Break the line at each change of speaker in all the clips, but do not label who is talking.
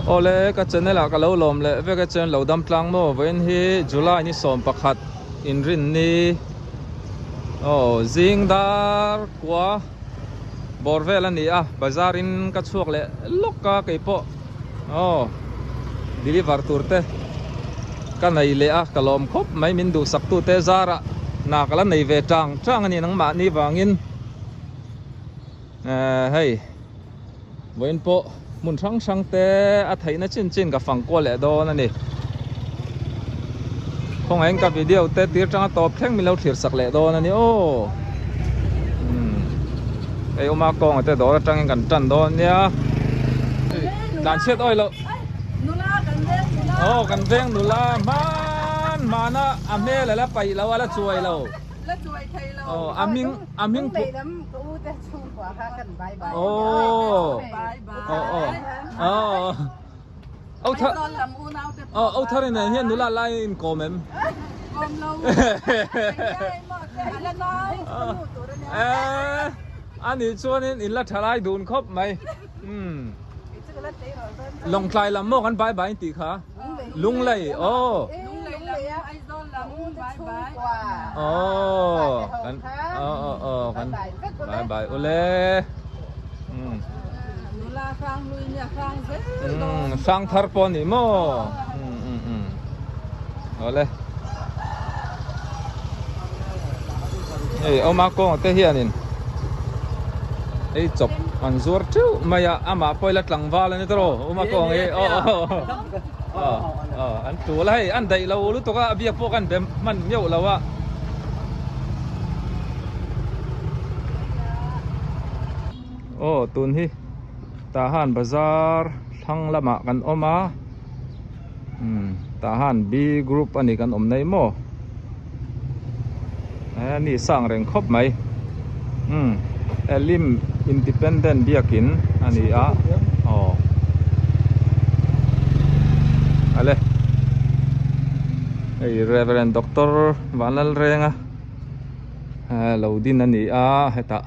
Awle ka channel ah ka lo lawm leh vek e chuan lo dam tlang maw vawiin hi July ni 11 inrinni aw zing dar kua bawr vel a ni a bazar in ka chhuak leh lawk a keipawh aw deliver tur te ka nei leh a ka lawm khawp mai min duhsak tu te zarah hna ka la nei ve tang tang a ni nangmahni vangin ehh hei. Vawiin pawh hmun hrang hrang te a theihna chin chin ka fang kual leh dawn a ni. Khawngaihin ka video te tir tanga tawp thleng min lo thlir sak leh dawn a ni aw. Umm hei uma kawnga te dawr atangin kan tan dawn nia. Tlan chhiat awi loh. Aw kan veng nula hman hmana a hmel a la paih lo a la chuai lo.
La chuai thei lo.
Aw a hming a hming
Lunglei lam ka u te chhungkua kha kan bai bai.
Aw aw aw aw Au thar
Aizawl lam unau te
aw au thar in hian nula lai in kawm em?
Kawm lo. Ala nau.
Eh ani chuanin in la tha lai dun khawp mai. Umm Lawngtlai lam maw kan bai bai in tih kha? Lunglei aw. Aw kan aw aw aw kan bai bai ule. Umm umm hrang thar pawh ni maw umm umm umm awle. Hei awma kawnga te hianin ei chawp an zuar teuh mai a amah pawh ila tlangval a ni tawh awma kawng hi aw aw aw an tul a hei an daih lo lutuk a a biak pawh kan be hman meuh lo a. Aw tun hi Tahan bazar thlang lamah kan awm a. Umm tah han B group a ni kan awm nei maw eh ni sang reng khawp mai umm Elim Independent biakin a ni a aw ale hei Reverend Doctor Vanlalrenga eh lo din a ni a hetah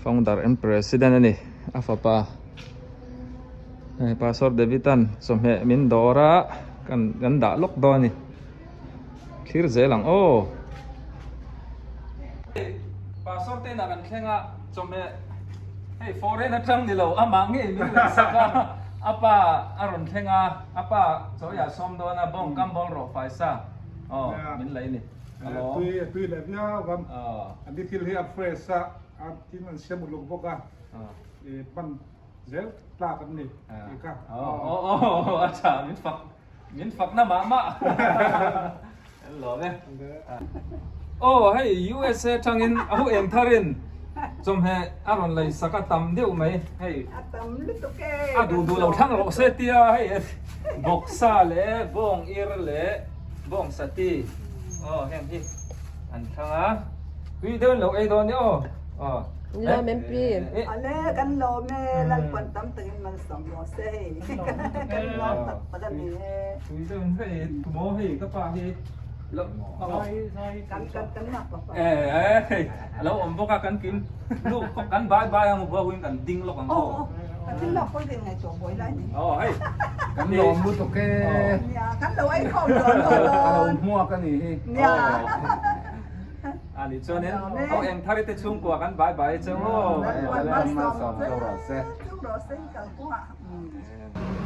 founder and president a ni a fapa. Hei Pastor David-a'n chawhmeh min dawr a kan kan dah lawk dawn a ni thlir zel ang aw. Pastor te inah kan thleng a chawhmeh hei foreign atang ni lo amah ngei min rawn sak a a pa a rawn thleng a a pa chawiah sawm dawn a bawng kam bawl rawh faisa aw min lei ni
hello. Tui tui leh viau ang an ni thil hi a fresh a a tin an siam uluk bawk a hman Zel tlak an ni tih kha.
Aw a tha min fak min fak na mah mah an lawm e. Aw hei USA tangin a hu eng tharin chawhmeh a rawn lei sak a tam deuh mai hei.
A tam lutuk e.
A duh duh lo thlang rawh se tia hei bawksa leh bawng ir leh bawng sati aw heng hi an thlang a tui deuh in lo ei dawn nia aw.
Lawm em pi?
Ale kan lawm e Lalpan tam takin malsawm rawh se hei kan lawm tak tak a ni e.
Tui deuh in hei tumaw hei ka pa hi lo
kan kan kan nak pa pa.
Eh hei a lo awm bawk a kan kim nu kan bai bai ang buak in kan ding lawk ang aw.
Kan ding lawk pawh hei ngaihtuah buai lai ni.
Aw hei
kan lawm lutuk e.
Nia kan lo ei khawm dawn dawn.
Ka lo hmuak a ni hi.
Nia.
A nih chuanin ho eng thar i te chhungkua kan bai bai cheu aw.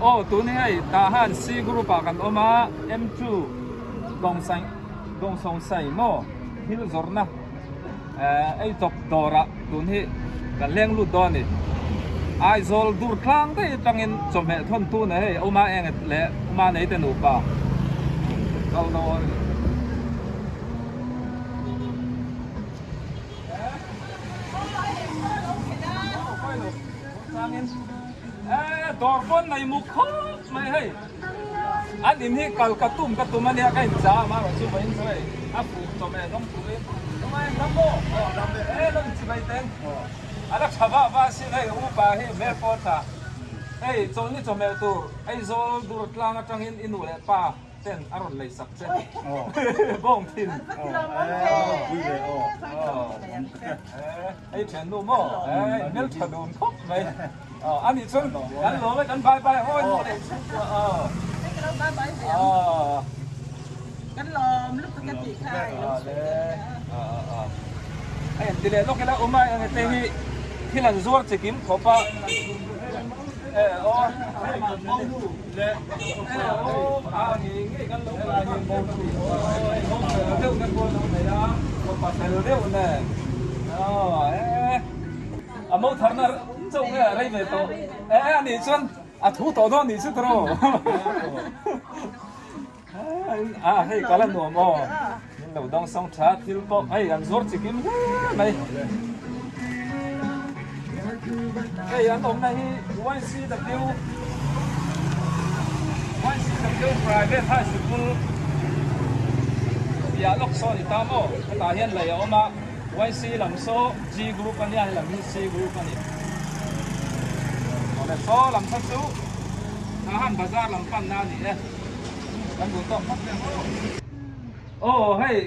Aw tun hi hei tah han C group ah kan awm a M2 Dawngsai Dawngsawngsai maw thil zawrhna ei chawp dawr ah tun hi kan leng lut dawn a ni. Aizawl dur tlang daih atangin chawhmeh thawn tu nei hei Uma eng leh Uma nei te nupa kal dawn a ni. Dawr pawn nei muk khawp mai hei an in hi kal ka tum ka tum ania ka in cha a amaherawh chu vawiin chu hei a fuh chawhmeh zawng turin tungai an dam maw e lo inchi mai teng a la tha vah vah asin hei upa hi hmel pawh a tha hei chawlhni chawhmeh tur Aizawl dur tlang atangin i nu leh pa Ten a rawn lei sak che. Bawng thin. Hei thiannu maw? Hmel tha dun khawp mai. A nih chuan kan lawm e, kan bye bye ang aw in leh chhungkua aw.
Hei ka lo bye bye ve ang. Kan lawm lutuk ka tih kha i lo sawi dawn nia.
A en ti leh lawk ila awm a eng te hi thil an zuar chikim khawp a. E aw le e aw a ngei ngei kan lo kal a aw fel deuh te pawh lo nei a fapa fel deuh nen aw e. A mo tharna chauh nge a rei ve tawh e a nih chuan a thu tawh dawn nih chu tawh a hei kal a nuam aw min lo dawng sawng tha thil pawh hei an zuar chikim hle mai hei an awmna hi YCW YCW private high school piah lawk saw ni ta maw hetah hian lei a awm a. YC lam saw G group a nia, helam hi C group a ni. Awle saw lam kha chu Tahan bazar lam panna a ni e. Kan duh tawk phawt hle maw. Aw hei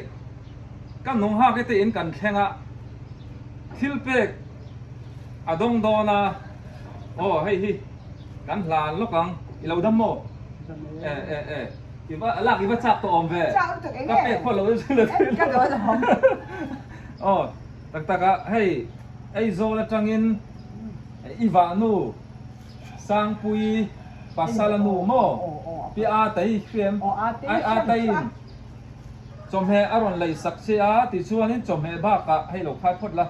ka nung hak hi te in kan thleng a, thil pek a dawng dawn a, aw hei hi kan hlan lawk ang, i lo dam maw? E e e. I va lak i va chak tawh awm ve.
Chak lutuk eng
Ka
nge?
pek pawh lo chu la
Ka ka dawn awm.
Aw tak tak a hei Aizawl atangin i vahnu Sangpui Pasala nu maw Pi A tai hriam Ai A taiin chawhmeh a rawn lei sak che a tichuanin chawhmeh bakah hei lo khai phawt la.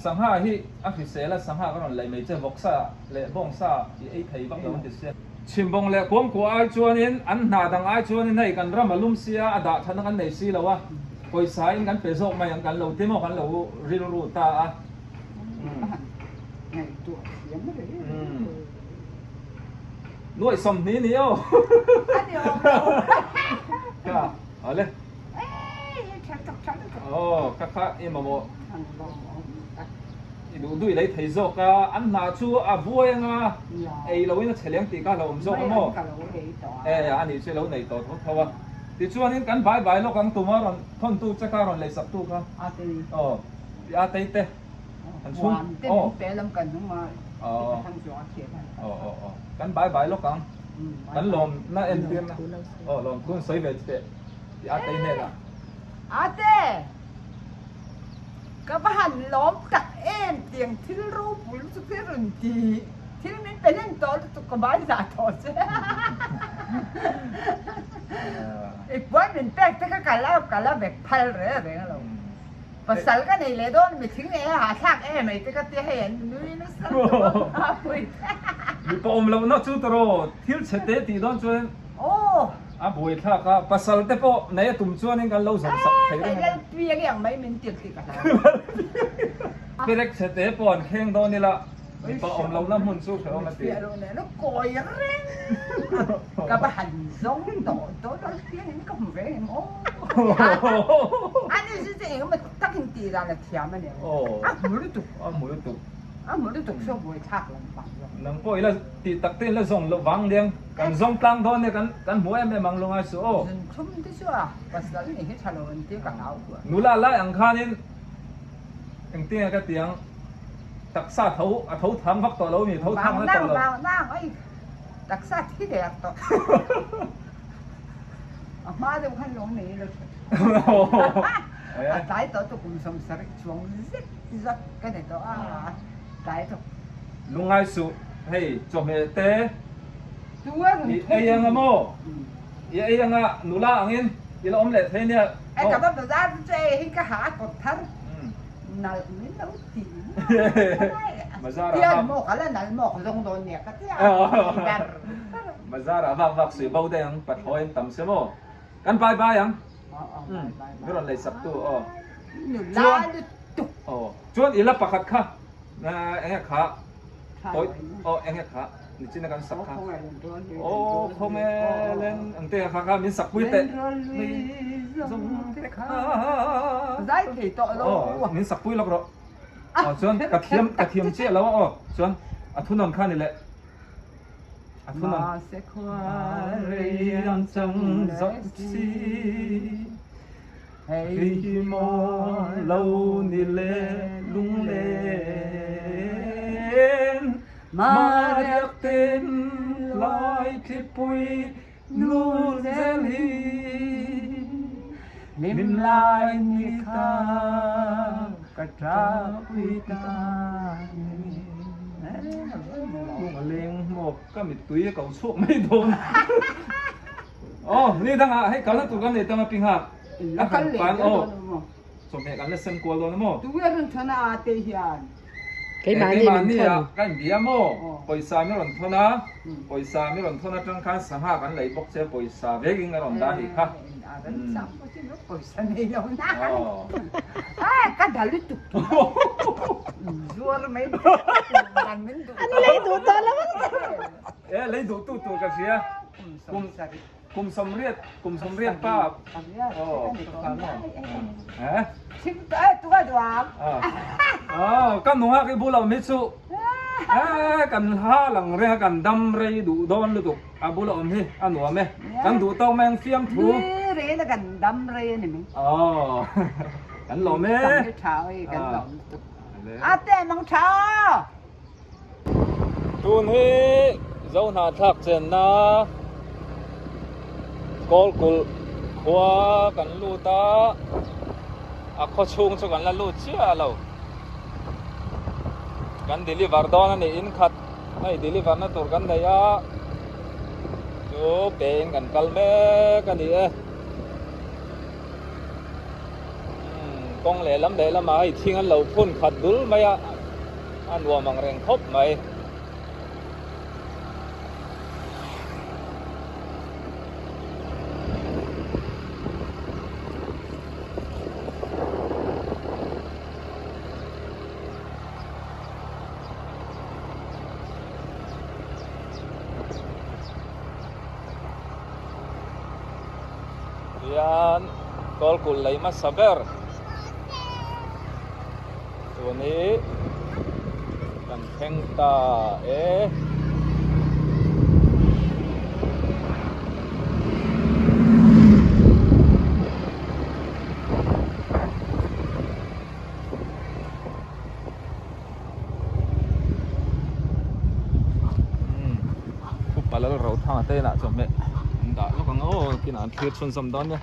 Sangha hi a hrisel a sangha ka rawn lei mai che vawksa leh bawngsa i ei thei vak lo an ti sia. Chhimbawng leh kuangkuah ai chuanin an hna dang ai chuanin hei kan ram a lum sia a dah thatna kan nei si lo a, pawisa in kan pe zawk mai ang kan lo ti maw kan lo rilru ta a. Nuaih 20 ni aw. Ka awle. Aw ka kha i mamawh. I duh duh lei thei zawk a, an hna chu a buai anga ei loin a chhe leng tih kha a lo awm zawk a maw? E a nih chu i lo nei tawh tho tho a. Tichuanin kan bai bai lawk ang tuma rawn thawntu che kha rawn leisak tu kha. Aw ti a tei te an chhung aw aw aw aw kan bai bai lawk ang kan lawmna entirna aw lawmthu an sawi ve teh ti a tei hnenah.
Ate! Ka va han lawm tak em tiang thil ropui lutuk hi rawn ti thil min pe hlen tawh lutuk ka vai zah tawh che i puan min pek te kha ka la ka la vek phal reng reng lo pasal ka nei leh dawn mi thing e hahthlak em mai te ka tia hei an nui nasa lutuk a pui
Mipa awm lohna chu tawh thil chhe te tih dawn chuan
Aw.
A buaithlak a, pasal te pawh nei a tum chuanin kan lo zawm sak thei reng a ni.
Hei Lalpiangi ang mai min tirh tih ka hlau.
Perek chhe te pawh an kheng dawn ila, mipa awm lohna hmun chu hrehawm a ti.
Fiah lo nen a kawi reng a, ka va han zawng tawh dawn Lalpiangi in ka hmu ve em aw. Ani chu chu engemaw takin tih dan a thiam a ni ang. A hmu lutuk.
A hmu lutuk.
A hmu lutuk saw buaithlak lampang zawk.
Nang pawh ila tih tak te in la zawng loh vang liang kan zawng tlang dawn nia kan kan hmu em em ang lo ngai suh aw.
Zun thum te chu a pasal nih hi tha lo an tia ka hlau huai.
Nula lai ang khanin engtinge ka ti ang taksa tho a tho thang vak tawh lo mi tho thang na tawh lo.
Vang nang vang nang taksa thi der tawh. A hma deuh khan lawng nei ila tha. A tlai tawh tu kum 70 chuang zet zat ka ni tawh a tlai tawh.
Lungngai suh hei chawhmeh te i ei anga maw i ei anga nula angin i la awm leh thei nia.
Ei ka va bazar chu chu ei hi ka ha a kawt thar nalh min lo ti
Bazar ah
tian maw ka la nalh maw ka zawng dawn nia ka tia ber ber.
Bazar ah vak vak suih bo daih ang pathlawi an tam se maw. Kan bai bai ang. Mi rawn lei sak tu aw.
Nula lutuk.
Aw. Chuan ila pakhat kha enge kha tawi aw enge kha nichina kan sak kha. Aw khawnge len ang te kha kha min sak pui teh.
Zawng te kha. Zai thei tawh lo.
Aw min sak pui lawk rawh. Aw chuan ka thiam ka thiam chiah lo aw. Chuan a thunawn kha ni leh. A thunawn.
Mahse khua
rei an chang zauh si. Hei hi maw lo ni le lung leng. nen Mahriak ten lai thlipui nul zel hi Hlim lai ni kha ka ṭahpui ta ni. Lung a leng hmawk ka mittui a ko chhuak mai dawn. Aw ni dangah hei kalna tur kan nei tam a pi nghak.
A kal leh dawn maw?
Chawhmeh kan la sem kual dawn a maw?
Tunge rawn thawn a ate hian?
Keimahni min thawn.
Ka inbia maw? Pawisa mi rawn thawn a, pawisa mi rawn thawn atang khan sangha kan lei bawk che pawisa vekin a rawn dah anih kha.
Pawisa nei lo na. Ka dah lutuk tun a. Zuar mai dan min duh.
An lei duh tawh lo ang.
E lei duh tu tur ka hria. Kum Kum sawmriat, kum sawmriat pa. Aw, eh? Aw, ka nunga ki bul awm hi chu eh kan hla lang reng a kan dam rei duh dawn lutuk a bul awm hi a nuam e. Kan duh tawk mai ang fiam thu.
Ni rei la kan dam rei a ni mai.
Aw, kan lawm e.
Kan hi tha oi, kan lawm lutuk. A te mang tha.
Tun hi Zohnahthlak chenna Kawlkulh khua kan lut a, a khaw chhung chu kan la lut chiah lo. Kan deliver dawn a ni, in khat hei deliver na tur kan nei a, chu pe in kan kal mek a ni e. Kawng lehlam lehlamah hei thing an lo phun khat dul mai a. A nuam ang reng khawp mai. Hian kawlkulh lei hmasa ber. Tun hi kan thleng ta e. Upa lal ro thang a te inah chawhmeh an dah lawk ang aw kinah an thlir chhunzawm dawn nia.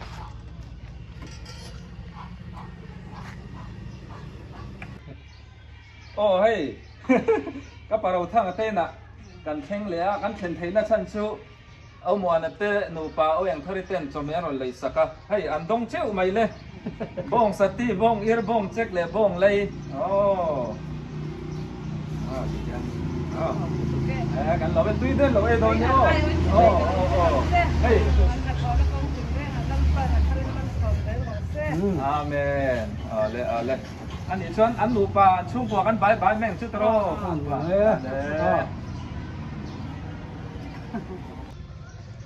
Aw hei ka paro thang a te inah kan thleng leh a kan thlen theihna chhan chu Aumuana te nupa Au Engthari ten chawhmeh an rawn lei sak a hei an dawng cheuh mai le bawng sati bawng ir bawng chek leh bawng lei aw eh kan lo e tui den lo e dawn ni aw aw aw aw hei Amen. Ale ale. Ani chuan an nupa an chhungkua kan bai bai meng chu tawh. Ale.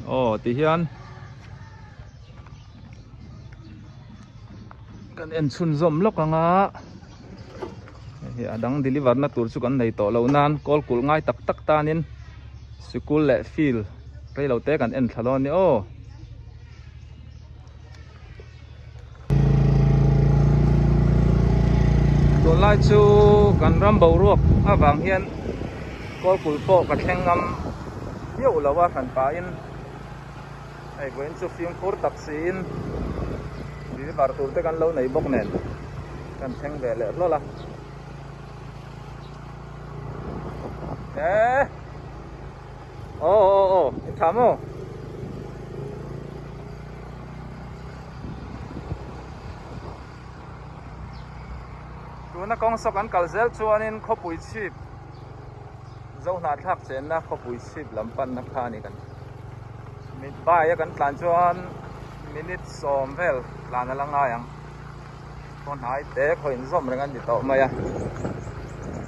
Aw ti hian kan en chhunzawm lawk anga hei a dang deliver na tur chu kan nei tawh lo nan kawl kulh ngai tak tak tanin sikul leh field reilo te kan en thla dawn a ni aw. Tunlai chu kan ram boruak avang hian kawlkulh pawh ka thleng ngam viau lo a hran pahin hei vawiin chu fimkhur tak siin deliver tur te kan lo nei bawk nen kan thleng ve leh hlawl a eh. Aw aw aw in tha maw? Tuna kawng sawk an kal zel chuanin khawpui chhip Zohnahthlak chenna khawpui chhip lam panna kha a ni kan bai a kan tlan chuan minute sawm vel tlan a la ngai ang khaw hnai te khaw inzawm reng a ni tawh mai a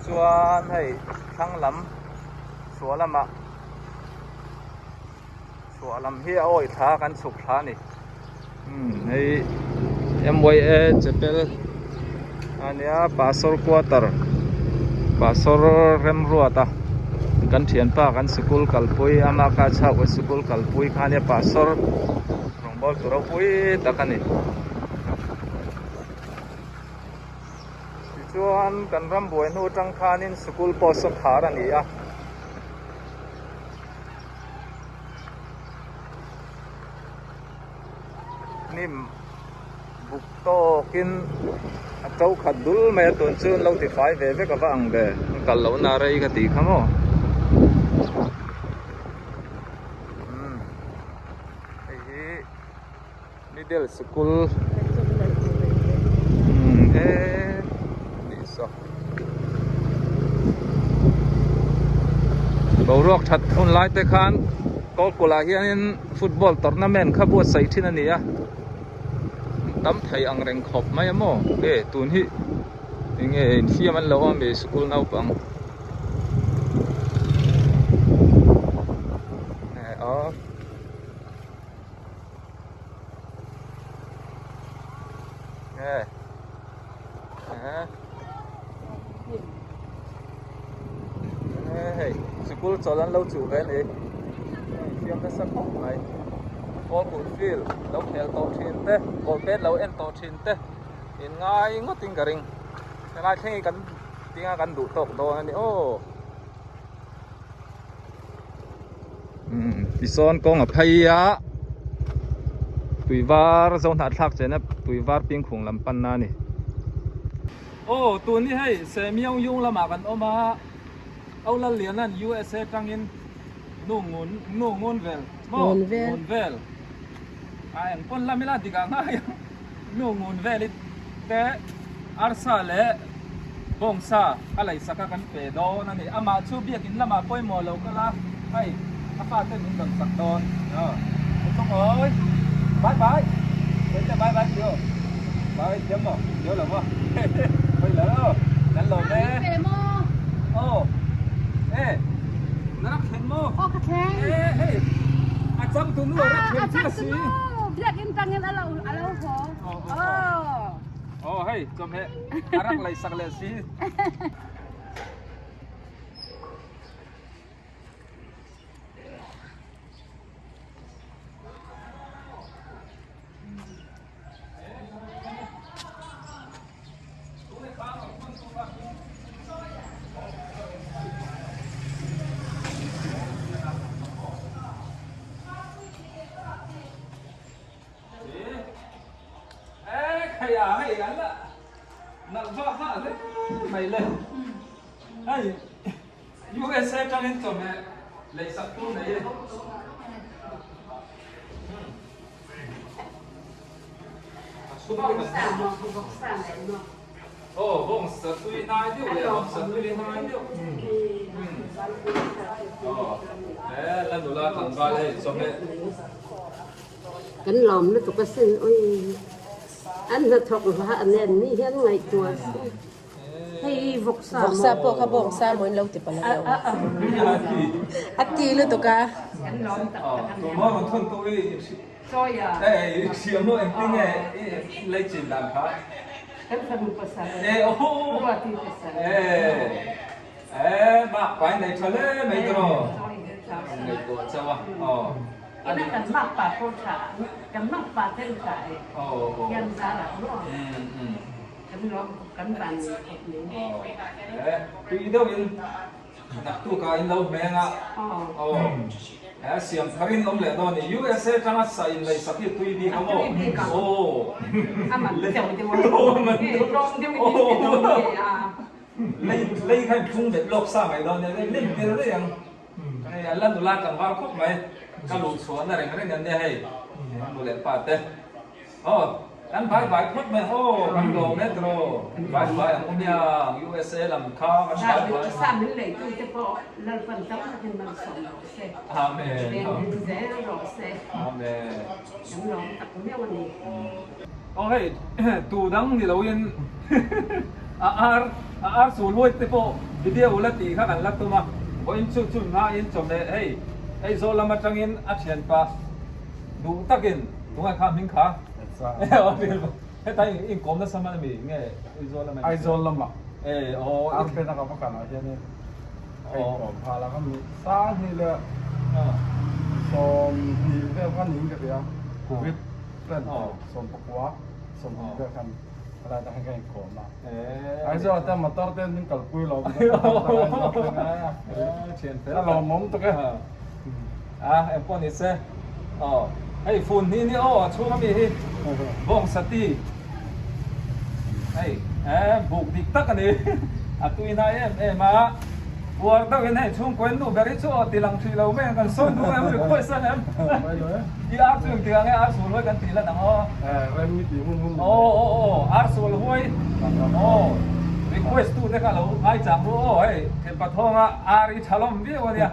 chuan hei thlang lam. Chhuah lamah chhuah lam hi a awih thla kan chhuk thla a ni umm hei M_Y_A chapel a nia pastor quarter pastor remruata kan thianpa kan sikul kalpui ama kha chhak a sikul kalpui kha ania pastor rawngbâwl tur ropui tak a ni. Chuan kan ram buai hnu atang khanin sikul pawh saw khar a ni a. Hnim buk tawkin a to khat dul mai a tun chu an lo tifai ve vek a va ang ve an kal lohna rei ka tih kha maw. Umm hei hi middle sikul umm e nih saw boruak that hun lai te khan kawlkulh ah hianin football tournament kha buatsaih thin a ni a tam thei ang reng khawp mai a maw e tun hi eng nge infiam an lo awm ve sikul naupang aw. Hei sikul chawlh an lo chuh ve a ni infiam nasa khawp mai ball kulh field lo khel tawh thin te ball pet lo en tawh thin te in ngai ngawt in ka ring helai thleng hi kan tinga kan duh tawk dawn a ni aw. Tisawn kawng a phei a tui var zo hnah thlak chena tui var pingkhung lam panna a ni. Aw tun hi hei Semiong Yung lamah kan awm a Aulalianan USA tangin nu ngun nu ngun vel maw ngun vel a eng pawn lam ila dik ah ngai ang nu ngun vel i te arsa leh bawngsa a laihsak a kan pe dawn a ni amah chu biakin lamah pawimawh lo kal a hei a fate min rawn sak dawn aw thawk awi bye bye sawi te bye bye tih aw bye thiam maw thiam lo maw hawi lo kan lawm e aw e na rak thleng maw
aw ka thleng
e hei a chang tu nu a rak thleng chiah si
biakin tangin a lo a lo haw aw
Aw hei chawhmeh a rak laihsak leh si. USA tangin chawhmeh leisak tu nei e. Aw bawng satui hnai deuh leh bawng satui hnai deuh. Aw he la nula tlangval hei chawhmeh.
Kan lawm lutuk asin ui an hnathawk hla an en ni hian ngaihtuah se hei vawksa maw
Vawksa pawh kha bawngsa maw in lo ti palh a a ti lutuk a.
Tui deuhin naktuk ah in lo hmeng a aw he siam thar in awm leh dawn a ni USA atanga sa in lei sak hi tui bik a maw aw lei lei kha in phung bet lawk sa mai dawn nia lim tel daih ang hei an la nula tlangval khawp mai ka luh chhuahna reng reng an nia hei nu leh pa te. Aw, kan bai bai phawt mai aw, kan lawm e tiraw, bai bai ang awm hiang USA lam kha kan bai bai.
Sa min leitu te pawh Lalpan tam takin malsawm rawh se.
Amen.
Veng zel rawh se.
Amen.
Kan lawm tak meuh a ni.
Aw hei, tu dang ni loin a ar a ar su luai te pawh video la tih kha kan la tum a, vawiin chu chun hmain chawhmeh hei Aizawl lam atangin a thianpa Duh takin tungai kha hming kha heta in kawm nasa hman ami nge Aizawl lamah
Aizawl lamah
e aw
Arpen a ka va kanah hianin ka in kawm phal a ka mi sang hnih leh 20 vel kha niin ka hria Covid plan 19 20 vel khan. Helai te khan ka inkawm a. Aizawl te motor te min kalpui lo. A lawmawm tuk e.
A eng pawh ni se. Aw hei fun hnih ni aw a chhung ami hi bawng sati hei eh buk dik tak a ni a tui hnai em em a puar deuh in hei chhungkaw in nu ber hi chu aw ti lang hrih lo mai ang kan sawi duh em request ang em i ar chu engtik ang nge ar sul huai kan tih lan ang aw aw aw aw ar sul huai aw request tu te kha lo ngaichang ru aw hei Thenpathawnga ar hi tha lawm viau a nia.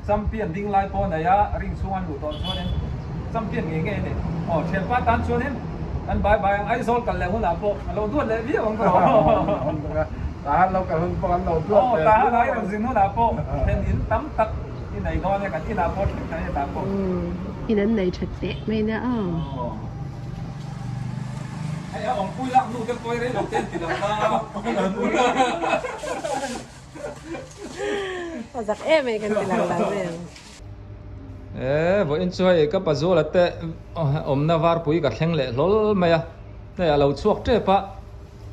Champion ding lai pawh nei a, ring chhung an luh tawh chuanin champion ngei ngei a ni. Aw, thianpa tan chuanin kan bai bai ang, Aizawl kal leh hunah pawh a lo duat leh viau ang ka rawh.
Tahan lo kal hun pawh an lo duat
leh viau. Aw, tahan ai rawn zin hunah pawh then in tam tak i nei dawn e, kan inah pawh thleng thei hetah pawh.
In an nei that teh mai na aw.
Hei a awmpui lak nu te pawi rei lo ten ti lo ta.
A zak em em kan ti lang lo vel.
E vawiin chu hei ka pazuala te awmna varpui ka thleng leh hlawl mai a, hei a lo chhuak tep a,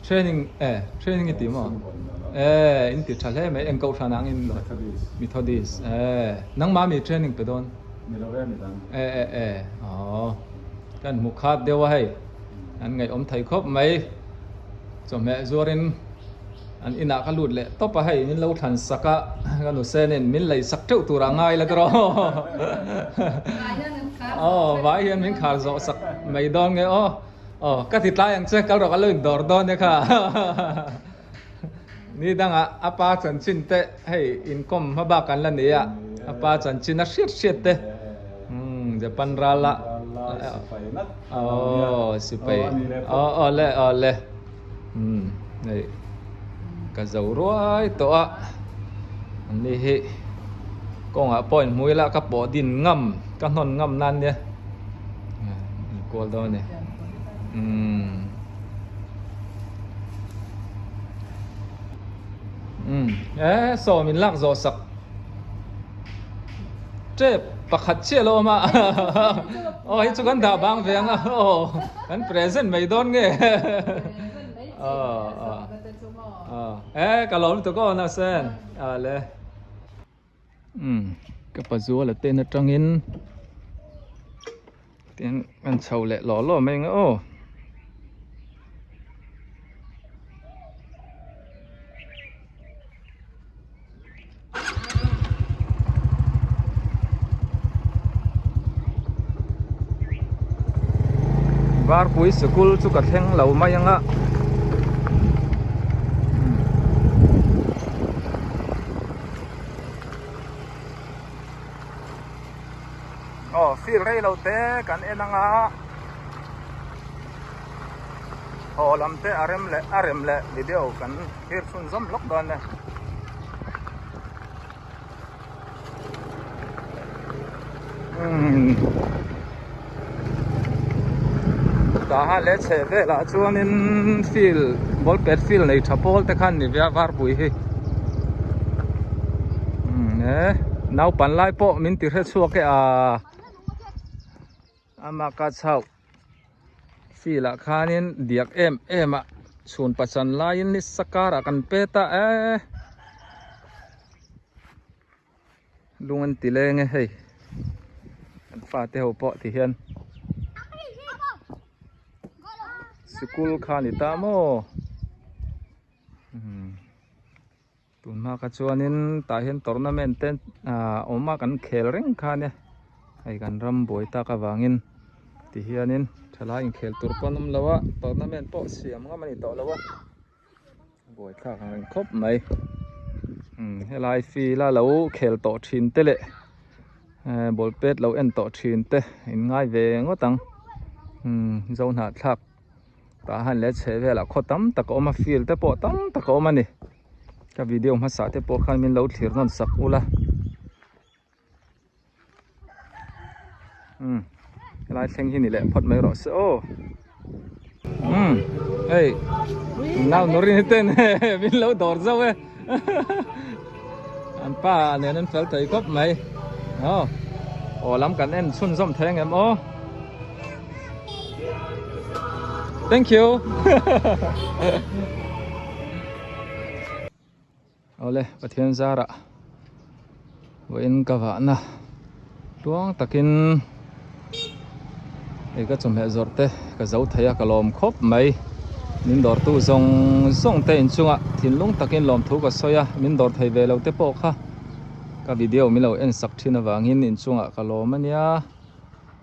training e training i ti maw? E in ti tha hle mai eng kohhran ang in Methodist e nangmah mi training pe dawn? E e e aw kan hmu khat deuh a hei an ngaihawm thei khawp mai chawhmeh zuarin An inah ka lut leh tawp a, hei min lo thlan sak a, ka nusenin min lei sak teuh tur a ngai la tiraw. Aw vai hian min khar zawh sak mai dawn nge aw. Aw ka ti tlai ang che kal rawh ka lo indawr dawn e kha. Ni dangah a pa chanchin te hei inkawm hma bak an la ni a, a pa chanchin a hriat hriat te. Umm Japan ral a. Aw sipai. Aw aw le aw le. Umm hei ka zo ruai tawh a an ni hi kawngah pawh inhmu ila ka pawh din ngam ka hnawn ngam nan nia inkual dawn a ni umm umm e saw min lak zawh sak. Tep pakhat chiah lo awm a aw hei chu kan dah bang ve ang a aw kan present mai dawn nge aw aw aw e ka lawm lutuk aw nasa a le um ka pazuala ten atangin tin kan chho leh lawh lawh mai ang aw. Varpui sikul chu ka thleng lo mai ang a. Aw field rei lo te kan en ang a. Haw lam te a rem leh a rem leh video kan thlir chhunzawm lawk dawn e. Umm tah han leh chheh velah chuanin field ball pet field nei tha pawl te khan ni ve a varpui hi umm e naupang lai pawh min ti hrechhuak e a Ama ka chauh field ah khanin diak em em a chhun pachan laiin ni sakar ah kan pet a eee lung an ti leng e hei kan fate ho pawh ti hian sikul kha a ni ta maw umm. Tun hma kha chuanin tah hian tournament te ah awm a kan khel reng kha ania hei kan ram buai tak avangin ti hianin thalai inkhel tur pawh an awm lo a tournament pawh siam ngam a ni tawh lo a buai thlak ang reng khawp mai umm helai field a lo khel tawh thin te leh eh ball pet lo en tawh thin te in ngai ve ngawt ang umm zo hnahthlak. Tah han leh chheh velah khaw tam tak a awm a field te pawh tam tak a awm a ni ka video hmasa te pawh khan min lo thlir nawn sak ula umm helai thleng hi ni leh phawt mai rawh se aw umm hei nau nawrin hi ten min lo dawr zauh e an pa nen an fel thei khawp mai aw aw lam kan en chhunzawm thei ang em aw. Thank you. Awle Pathian zarah vawiin ka vahna tluang takin hei ka chawhmeh zawrh te ka zo thei a ka lawm khawp mai min dawrtu zawng zawng te inchungah thinlung takin lawmthu ka sawi a min dawr thei ve lo te pawh kha ka video min lo en sak thin avangin inchungah ka lawm a nia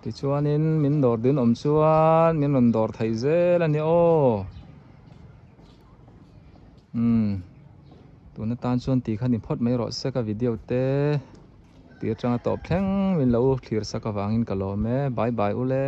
tichuanin min dawr dun awm chuan min rawn dawr thei zel a ni aw. Umm tun atan chuan tih kha ni phawt mai rawh se ka video te tih atanga tawp thleng min lo thlir sak avangin ka lawm e bye bye ule.